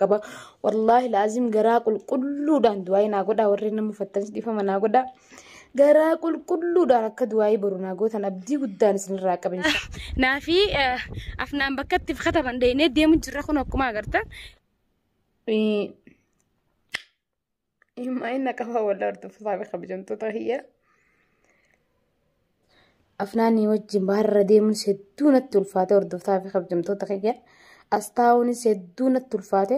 qaba. Wallaahi laazim garaa qulqulluudhaan du'aayii naa godhaa, warri nama uffattanis dhiifama naa godhaa. Garaa qulqulluudhaan akka du'aayii boru naa gootan abdii guddaan isinirraa qaba. Naafi afnaan bakka itti kataban deemnee deemu jirra kun akkuma agartan. Himaa qaba walaa hordoftoota fi kabajamtoota kiyya. Afnaanii wajjin baharra deemuunis hedduu natti ulfaate, hordoftoota fi kabajamtoota kiyya. As taa'uunis hedduu natti ulfaate.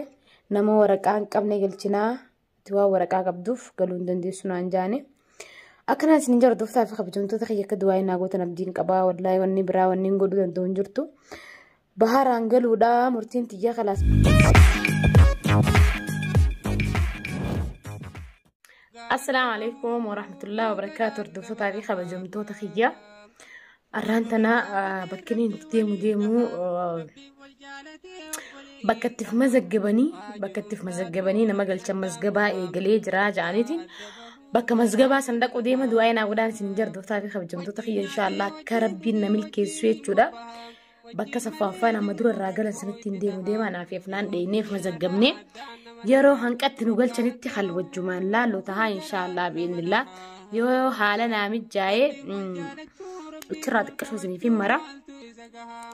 Nama waraqaa hin qabne galchinaa, ati waan waraqaa qabduuf galuu hin dandeessu naan jaane. Akkanaan isin jira, hordoftoota fi kabajamtoota kiyya, akka du'aa naa gootan abdiin qabaa. Wallaahi wanni biraa wanni hin godhuu danda'u hin jirtu. Baharaan galuudha murtiin tiyya kalaas. Assalaamu alaikum warahmatullahi wabarakaatu, hordoftootaa fi kabajamtoota kiyya. Arraan tana bakki inni itti deemu deemu bakka itti mazaggabanii, bakka itti mazaggabanii nama galchan mazgabaa eegalee jira ja'aniitiin bakka mazgabaa san dhaqu deema. Du'aa naa godhaan isin jira, hordoftoota fi kabajamtoota kiyya, inshaallah akka rabbiin na milkeessu jechuudha. Bakka saffaaffaan amma dura irraa galan sanitti hin deemu deema. Naaf afnaan dheeneef mazaggabne, yeroo hanqatti nu galchanitti hal wajjumaan laallu tahaa inshaallah bi'innillah. Yoo haala naa mijaa'ee achirraa xiqqashoo isiniif hin mara,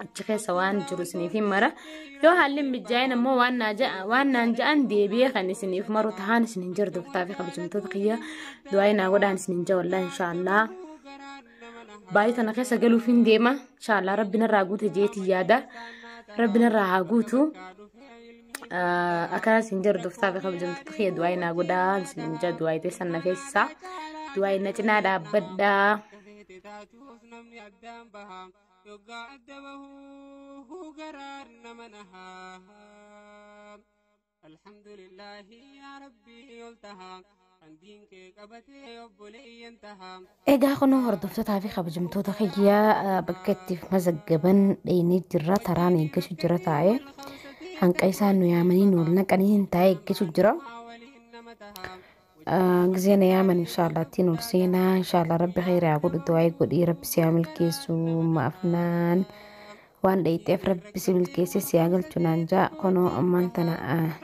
achi keessa waan jiru isiniif hin mara. Yoo haalli hin mijaa'in ammoo waan naan ja'an deebi'ee kan isiniif maru tahaan isin hin jiru. Hordoftoota fi kabajamtoota kiyya, du'aa naa godhaan isin hin jira. Wallaahi inshaallah baay'ee tana keessa galuuf hin deema. Inshaallah rabbi narraa guute jeetii yaada, rabbi narraa haa guutu. Akkana isin jira, hordoftoota fi kabajamtoota kiyya, du'aa naa godhaan isin hin jira. Du'aa teessan na feesisaa, du'aa na cinaa dhaabbadhaa. Namni addaan baha yoggaa adda bahuu garaan nama nahaa. Alhamdulillahi yaa rabbii ol tahaa kan diin kee qabatee obboleeyyan tahaa. Egaa kunoo, hordoftootaa fi kabajamtoota kiyyaa, bakka itti mazaggaban dheenee jirra. Taraan eeggachuu jira taa'ee. Hanqa isaan nu yaamanii nu ol naqanii hin taa'ee eeggachuu jira. Gisee na yaaman inshaallah ittiin ol seenaa. Inshaallah rabbi khayri haa godhu. Du'aa godhii, rabbi si haa milkeessu, maafnaan waan dhayixeef rabbi si milkeesse si haa galchu naan jaa. Kunoo ammaan tana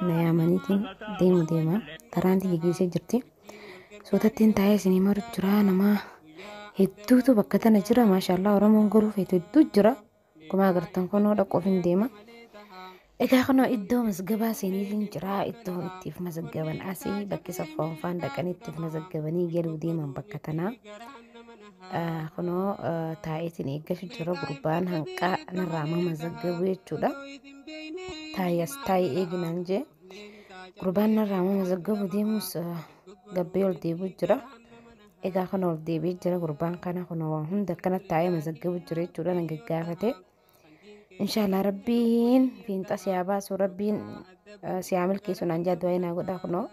na yaamaniitiin deemu deema. Taraan tiyya geessee jirti. Suutattiin taa'ee isinii maru jira. Nama hedduutu bakka tana jira, maashaallah. Oromoon galuu feetu hedduu jira. Akkuma agartan kunoo dhaquuf hin deema. Egaa kunoo iddoo mazgabaa seeniitiin jira. Iddoo ittiif mazaggaban asii, bakki saffoonfaan dhaqanii ittiif mazaggabanii galuu deeman bakka tanaa. Kunoo taa'eetiin eeggachuu jira, gurbaan hanqaa narraa mazaggabu jechuudha. Taa'ee as taa'ee eeginaan jee. Gurbaan narraa mazaggabu deemus gabbee ol deebi'u jira. Egaa kun ol deebi'ee jira gurbaan kana. Kunoo waan hunda akkanatti taa'ee mazaggabu jira jechuudha, na gaggaafate. Inshaallah rabbiin fiinxa si haa baasu, rabbiin si haa milkeessu naan jaa, du'aa naa godhaa. Kunoo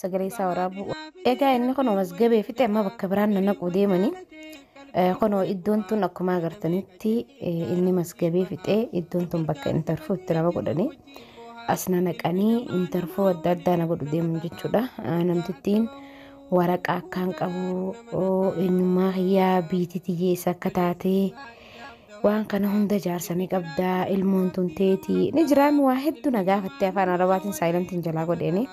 sagalee isaa waraabu. Egaa inni kunoo mazgabee fixe, amma bakka biraan na naquu deemanii. Kunoo iddoon tun akkuma agartanitti inni mazgabee fixee, iddoon tun bakka interview itti nama godhanii as na naqanii interview adda addaa na godhu deeman jechuudha. Namtittiin waraqaa akkaan qabu, eenyummaa kiyyaa, biitii tiyyeessa akka taatee, waan kana hunda jaarsanii qabdaa, ilmoon tun teetii ni jiraami, waa hedduu na gaafattee afaan arabaatiin silentiin jalaa godheeni.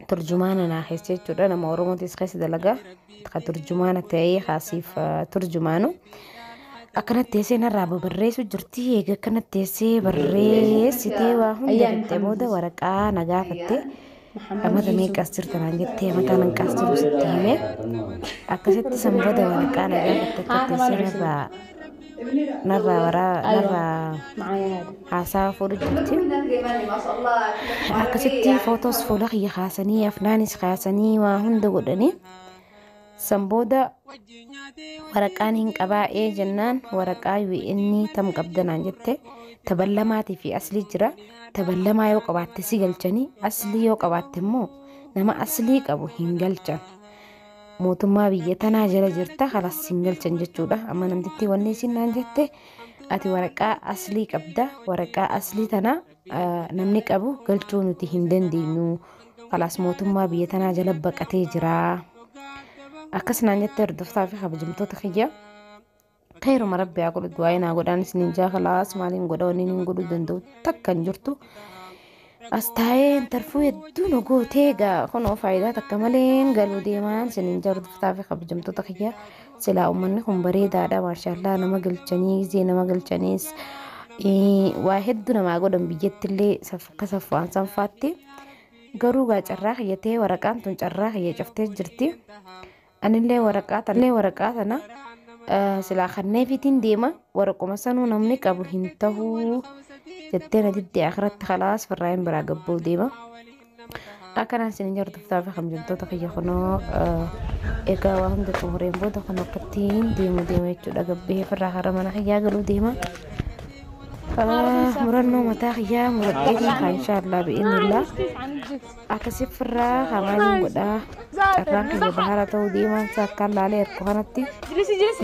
Turjumaana naa keessa jechuudha, nama oromootis keessa dalagaa ka turjumaana ta'ee kaasiif turjumaanu. Akkanatti teessee narraa babarreessu jirti. Eega akkanatti teessee barreessitee waa hunda fixxee booda waraqaa na gaafatte. Amata meeqas jirta naan jettee, amata nan qaas jiru sitti hime. Akkasitti san booda waraqaa na gaafatte, akka teessee narraa waraa narraa haasaa fuudhu jirti. Akkasitti footoos fuula kiyya kaasanii, afnaanis kaasanii, waa hunda godhanii, san booda waraqaan hin qabaa'ee jennaan, waraqaa UN tam qabda naan jette. Taballamaatii fi aslii jira. Taballamaa yoo qabaatte si galchanii, aslii yoo qabaatte immoo nama aslii qabu hin galchan. Mootummaa biyya tanaa jala jirta, kalas hin galchan jechuudha. Amma namtitti wanni isin naan jette, ati waraqaa aslii qabda, waraqaa aslii tana namni qabu galchuu nuti hin dandeenyu, kalaas mootummaa biyya tanaa jala baqatee jira. Akkas naan jette, hordoftaa fi kabajamtoota kiyya. Khayruma rabbi haa godhu du'aa naa godhaan isiniin jaa khalaas maaliin godha wanni hin godhuu danda'u takka hin jirtu. As taa'ee intarfuu hedduu nu gootee egaa kunoo faayidaa takka malee galuu deemaan isiniin jaa hordoftaa fi kabajamtoota kiyya silaa uummanni kun bareedaadha maashaallaa nama galchanii gisee nama galchaniis waa hedduu namaa godhan biyyattillee akka saffaan sanfaatti garuu gaa carraa kiyya ta'ee waraqaan tun carraa kiyya caftee jirti. Anillee waraqaa tana waraqaa tana silaa kanneefiitiin deema waraquma sanuu namni qabu hin tahuu jettee na diddee akhiratti khalaas firraayin biraa gabbuu deema. Akkanaan isin hordoftaa fi kabajamtoota kiyya kunoo egaa waa hunda xumureen booda kun akkattiin deemu deema jechuudha gabbee firraa hara mana kiyyaa galuu deema. Murannoo mataa kiyyaa muradhee kan inshaallah bi'innillah akkasii firraa hamaaliin godhaa carraan kiyya bahara ta'uu deemaan isaa akkaan laalee ergu kanatti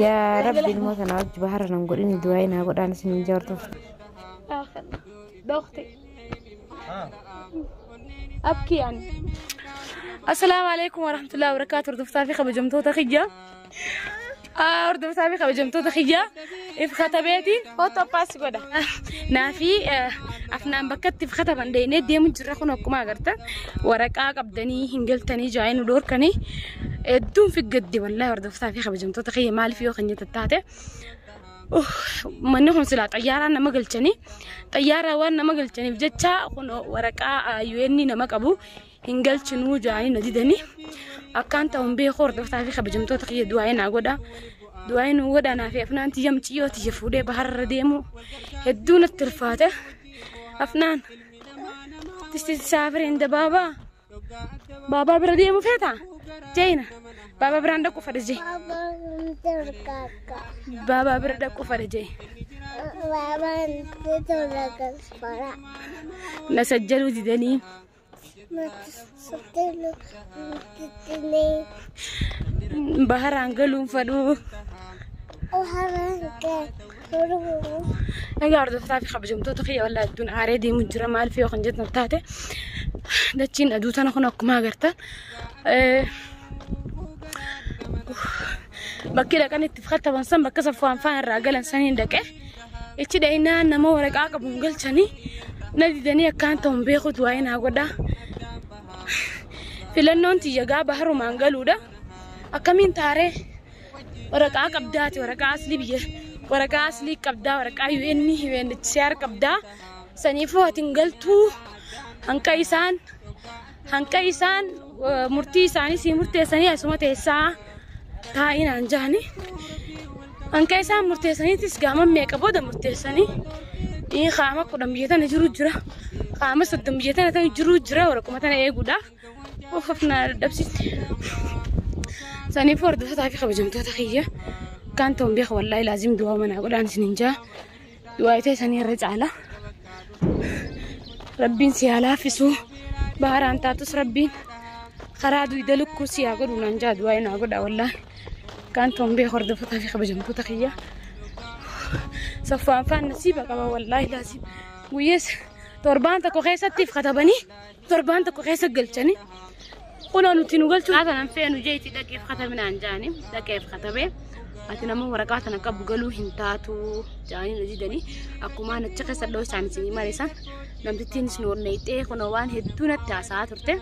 yaa rabbi ilmoo tanaa wajji bahara nan godhini du'aa naa godhaan isin jaartuuf. ده اختي ابكي يعني. السلام عليكم ورحمه الله وبركاته. hordoftaa fi kabajamtoota kiyya hordoftaa fi kabajamtoota kiyya if katabeetiin Foto paas godha. Naafi afnaan bakkatti if kataban deemnee deemu jirra kun akkuma agartan waraqaa qabdanii hin galtanii jaa'ee nu dhoorkanii hedduun figgadde wallahi hordoftaa fi kabajamtoota kiyya maaliif yoo kan jette taate manni kun silaa xayyaaraan nama galchanii xayyaaraan waan nama galchaniif jecha kun waraqaa UN nama qabu hin galchinuu jaa'anii na didanii akkaan ta'uun beeku hordoftaa fi kabajamtoota kiyya du'aa naa godha. Du'aa nu godha naa fi afnaan tiyya muciyyoo tiyya fuudhee baharra deemu hedduu natti ulfaate afnaan tisti saafireen baabaa baabaa bira deemu feeta jeena baabaa biraan dhaqu fadha jee baabaa bira dhaqu fadha jee na sajjaluu didanii baharaan galuun fadhuu. Egaa hordoftaa fi kabajamtoota kiyya wallaahi hedduun aaree deemu jira maaliif yoo kan jettan taate dachiin aduu tana kun akkuma agartan bakki dhaqan itti kataban san bakka saffaan faan irraa galan saniin dhaqe ichi dhayinaa nama waraqaa qabuun galchanii na didanii akkaan ta'uun beeku du'aa naa godhaa. Filannoon tiyya gaa baharumaan galuudha. Akkamiin taaree waraqaa qabdaati waraqaa aslii biyya waraqaa aslii qabdaa waraqaa UN UNHCR qabdaa saniifuu ati hin galtuu hanqa isaan murtii isaanii sii murteessanii asuma teessaa taa'inaan jaani hanqa isaan murteessaniitis gaama meeqa booda murteessanii qaama 10 biyya tana jiru jira qaama 30 biyya tana jiru jira waraquma tana eeguudhaaf of na dadhabsiiste. Saniifuu hordoftoota fi kabajamtoota kiyya kan ta'uun beeku wallaahi laazim du'aa manaa godhaan isiniin jaa du'aa ta'e sanii irra caala. Rabbiin si haa laaffisu baharaan taatus rabbiin karaa duyda lukkuu si haa godhu naan jaa du'aa naa godha wallaahi kan ta'uun beeku hordoftoota fi kabajamtoota kiyya. Saffaan faan nasiiba qaba wallaahi laazim guyyees torbaan tokko keessatti katabanii torbaan tokko keessa galchanii. Kunoo nuti nu galchuu kanan feenu jeeti dhaqeef katabinaan jaani dhaqeef katabee ati nama waraqaa tana qabu galuu hin taatu jaanii na didanii akkuma achi keessa dhoo isaan isinii marisan namtittiinis nu onnayxee kunoo waan hedduu natti haasa'aa turte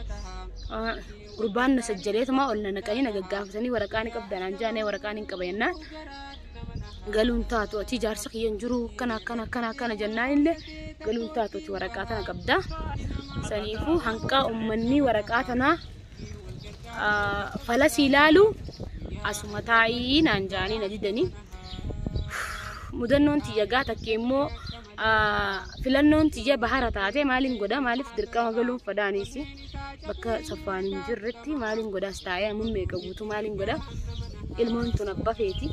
gurbaan na sajjaleetuma ol na naqanii na gaggaafatanii waraqaa ni qabdanaan jaanee waraqaa ni qaba jennaan galuun taatu ati jaarsa kiyya hin jiru akkana akkana akkana akkana jennaan illee galuun taatu ati waraqaa tana qabda saniifuu hanqaa uummanni waraqaa tanaa falasii ilaalu asuma taa'ii naan jaanii na didanii mudannoon tiyya gaa takkee immoo filannoon tiyya bahara taate maaliin godha maaliif dirqama galuun fadaaniis bakka saffaan hin jirretti maaliin godhaas taa'ee amma meeqa guutuu maaliin godha ilmoon tun abba feeti.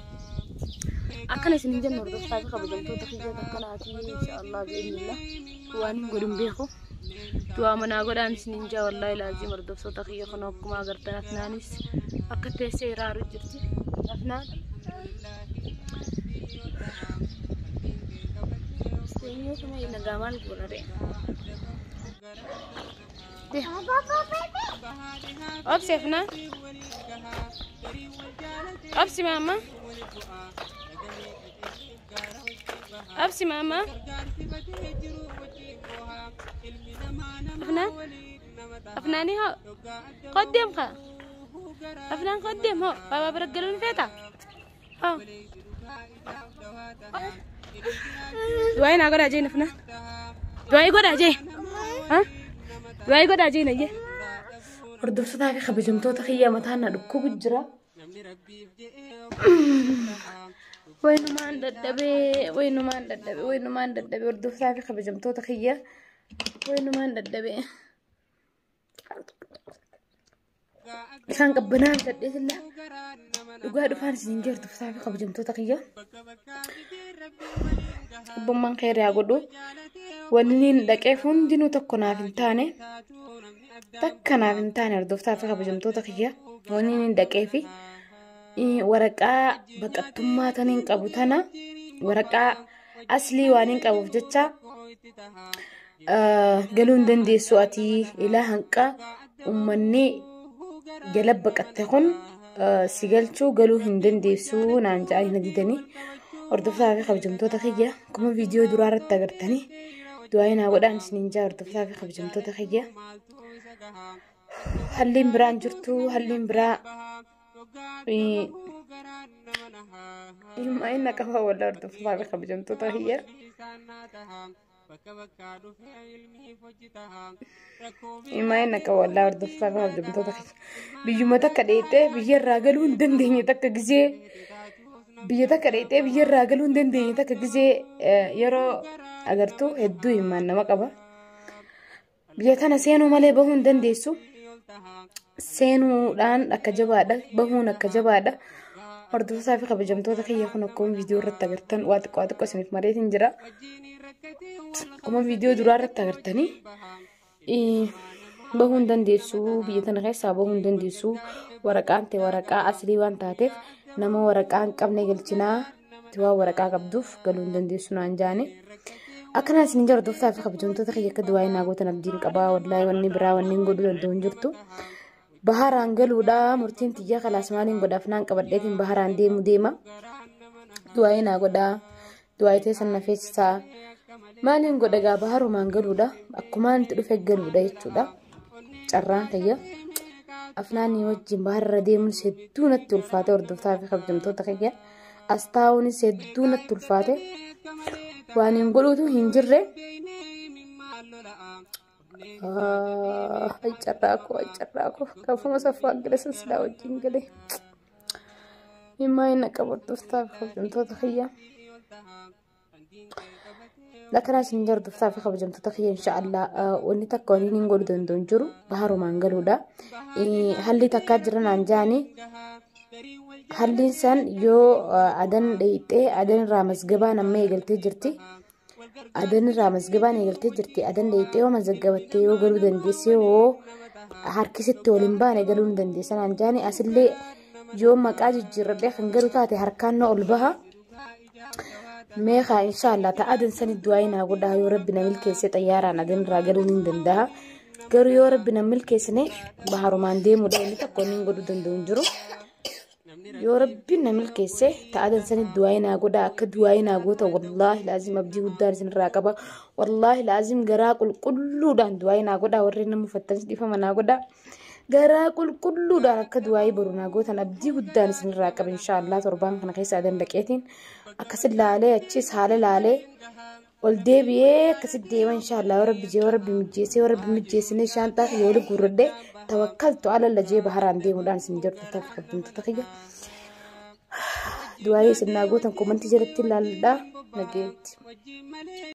Akkana isin hin jennu hordoftaa fi kabajamtoota kiyya akkanaati inshaallah bi'inillah waan hin godhin beeku. Du'aa manaa godhaan isin hin jaa wallaahi laazim hordoftoota kiyya kun akkuma agartan afnaanis akka teessee iraaru jirti afnaan. Nagaa maal goona ree? Obsi afnaan. Obsi maama. Absi maama. Afnaan. Afnaani hoo. Qoddeem kaa. Afnaan qoddeem hoo. Baabaa bira galuun feeta. Hoo. Du'aa naa godhaa jeen Afnaan. Du'aa godhaa jeen. Du'aa godhaa jeen ayyee. Hordoftootaa fi kabajamtoota kiyya mataan na dhukkubu jira. Wayinumaan dadhabee, wayinumaan dadhabee, wayinumaan dadhabee hordoftootaa fi kabajamtoota kiyya. Wayinumaan dadhabee. Isaan qabbanaa bitadhee sillaa dhugaa dhufaan isin jee hordoftootaa fi kabajamtoota kiyya. Abbummaan kheyrii haa godhu. Wanni niin dhaqeef hundinuu tokko naaf hin taane. Takka naaf hin taane hordoftootaa fi kabajamtoota kiyya. Wanni niin dhaqeefi waraqaa baqattummaa tan hin qabu tana waraqaa aslii waan hin qabuuf jecha galuu hin dandeessu ati ilaa hanqa uummanni jala baqatte kun si galchuu galuu hin dandeessu naan ja'anii na didanii. Hordoftoota fi kabajamtoota kiyya akkuma viidiyoo duraa irratti agartanii du'aa naa godhaan isiniin jaa hordoftoota fi kabajamtoota kiyya. Halliin biraan jirtu halliin biraa ilma qaba walla hordoftoota fi kabajamtoota kiyya. Imaayina qaba wallaa hordoftoota fi kabajamtoota kiyya. Biyyuma takka dheexee biyya irraa galuu hin dandeenye takka gizee biyya takka dheexee biyya irraa galuu hin dandeenye takka gizee yeroo agartuu hedduu himaan nama qaba. Biyya tana seenuu malee bahuu hin dandeessu. Seenuudhaan akka jabaadha bahuun akka jabaadha. Hordoftoota fi kabajamtoota kiyya kun akkuma viidiyoo irratti agartan waa xiqqoo xiqqoo isiniif mareetiin jira. Akkuma viidiyoo duraa irratti agartanii bahuu hin dandeessu biyya tana keessaa bahuu hin dandeessu waraqaan ta'e waraqaa aslii waan taateef nama waraqaa hin qabne galchinaa waan waraqaa qabduuf galuu hin dandeessu naan jaane. Akkanaa isin jira hordoftoota fi kabajamtoota kiyya akka du'aa naa gootan abdiin qabaa wallaahi wanni biraa wanni hin godhuu danda'u hin jirtu. Baharaan galuudha murtiin tiyya kalaas maaliin godhaaf naan qabadheetiin baharaan deemu deema. Du'aa naa godhaa du'aa teessan na feesisaa maaliin godha gaa baharumaan galuudha akkumaan itti dhufe galuudha jechuudha. Carraan kiyya afnaanii wajjin baharra deemuunis hedduu natti ulfaate hordoftoota fi kabajamtoota kiyya as taa'uunis hedduu natti ulfaate waan hin godhuutu hin jirre. Ay carraa koo ay carraa koo gaafuma saffaa gale san silaa wajjin galee. Himaa hin qabu hordoftoota fi kabajamtoota kiyya. Lakkanaa isin jira hordoftoota fi kabajamtoota kiyya inshaallah wanni takka waliin hin godhu danda'u hin jiru baharumaan galuudha. Halli takkaa jira naan jaani halliin san yoo adan dheeyxee adan irraa masgabaa nama eegaltee jirti. Adan irraa masgabaan eegaltee jirti. Adan dheeyxee yoo mazaggabattee yoo galuu dandeesse yoo harkisitti waliin baane galuu hin dandeessa naan jaani asillee yoo maqaa jijjiirradhee kan galu taate harkaan na ol baha. Meeqa inshaallah ta'a adan sani du'aa naa godhaa yoo rabbi na milkeesse xayyaaraan adan irraa galuun hin danda'a. Garuu yoo rabbi na milkeessine baharumaan deemuudha inni tokko inni hin godhuu danda'u hin jiru. Yoo rabbi na milkeesse ta'a adan sani du'aa naa godhaa akka du'aa naa goota wallaahi laazim abdii guddaan isinirraa qaba. Wallaahi laazim garaa qulqulluudhaan du'aa naa godhaa warreen nama uffattanis dhiifama naa godhaa. Garaa qulqulluudhaan akka du'aayii boru naa gootan abdii guddaan isinirraa qaba inshaallah torbaan kana keessa adan dhaqeetiin akkasit laalee achis haala laalee ol deebi'ee akkasit deema inshaallah yoo rabbi jee yoo rabbi mijjeessee yoo rabbi mijjeessinee shaantaa kiyya oli guurradhee tawakkaltu alalla jee baharaan deemuudhaan isin jedhu tattaaf kabajamtoota kiyya. Du'aayii isin naa gootan komantii jalatti ilaalladhaa nageetti.